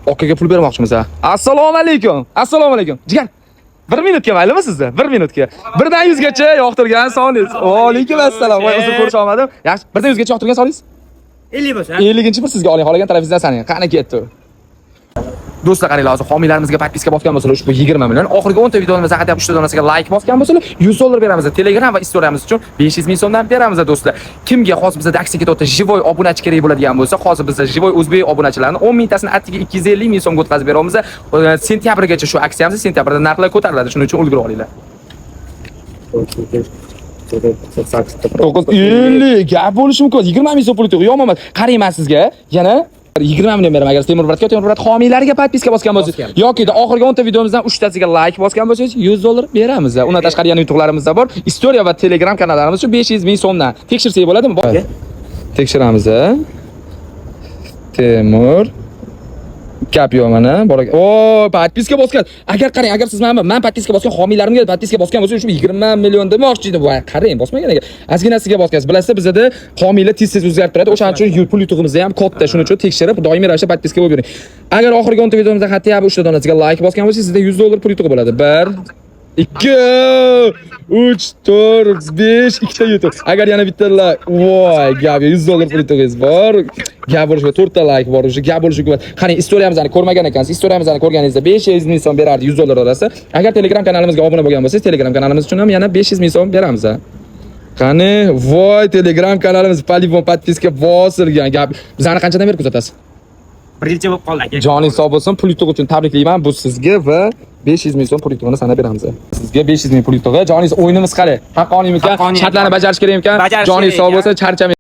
Okaga pul bermoqchimiz ha. Assalomu alaykum. Assalomu alaykum. Jigar. Bir minutga maylimi sizni? Bir minutga. 1 dan 100 gacha yoqtirgan soningiz. Va alaykum assalom. Voy, uzr, ko'risha olmadim. Yaxshi, 1 dan 100 gacha yoqtirgan soningiz? 50 bo'lsa. 50-bir sizga oling, xohlagan tarafingizdan saning. Qani ketdi. Do'stlar, qaranglar, hozir homiylarimizga подписка bosgan bo'lsalar, ushbu 20 million, oxirgi 10 ta videomizda хотя бы 3 ta donasiga like bosgan bo'lsalar, 100 dollar beramiz. Telegram va istoriyamiz uchun 500 ming so'mdan beramiz, do'stlar. Kimga hozir bizda aksiya ketyapti, живой obunachi kerak bo'ladigan bo'lsa, hozir bizda живой o'zbek obunachilarni 10 mingtasini atigi 250 ming so'mga o'tkazib beramiz. Sentyabrgacha shu aksiyamiz, sentyabrda narxlar ko'tariladi, shuning uchun ulgurib olinglar. 950 gap bo'lishi mumkin. 20 ming so'm pul yutug'i yomon emas. Qarang, man sizga yana 20 million beraman agar Temur брат ga, Temur брат homiylariga подписка bosgan bo'lsangiz yoki oxirgi 10 ta videomizdan 3 tasiga like bosgan bo'lsangiz, 100 dollar beramiz. Undan tashqari yana yutuqlarimiz bor. Istoriya va Telegram kanallarimiz uchun 500 ming so'mdan. Tekshirsak bo'ladimi? Tekshiramiz. Temur gap yo'q, mana bor. O, подписка bosgan. Agar qarang, agar siz mana man подписка bosgan homiylarimga подписка bosgan bo'lsa, shu 20 million demoqchi edim. Voy, qarang, bosmagan ekan. Ozgina sizga bosgansiz. Bilasizlar, bizada homiylar tez-tez o'zgarib turadi. O'shaning uchun pul yutug'imiz ham katta. Shuning uchun tekshirib, doimiy ravishda подписка bo'lib yuring. Agar oxirgi 10 ta videomizda хотя бы 3 ta donasiga like bosgan bo'lsangiz, sizda 100 dollar pul yutug'i bo'ladi. 1, 2, 3, 4, 5, ikkita yutuq. Agar yana bitta like, voy, gap, 100 dollar pul yutug'ingiz bor. Gap bo'lishi, to'rtta like bor, o'sha gap bo'lishi mumkin. Qarang, istoriyamizni ko'rmagan ekansiz. Istoriyamizni ko'rganingizda 500 ming so'm berardi 100 dollar orasi. Agar Telegram kanalimizga obuna bo'lgan bo'lsangiz, Telegram kanalimiz uchun ham yana 500 ming so'm beramiz. Qani, voy, Telegram kanalimiz по-любому подписка bosilgan gap. Bizani qanchadan beri kuzatasiz? Bir yilcha bo'lib qoldi, aka. Joningiz sog' bo'lsin, pul yutug'i uchun tabriklayman. Bu sizga va 500 ming so'm pul yutug'ini sanab beramiz. Sizga 500 ming pul yutug'i. Joningiz, o'yinimiz qalay? Haqqoniymikan? Haqqoniy. Shartlarni bajarish kerakmikan? Bajarish Joningiz kerak sog' ekan. bo'lsin, charchamang.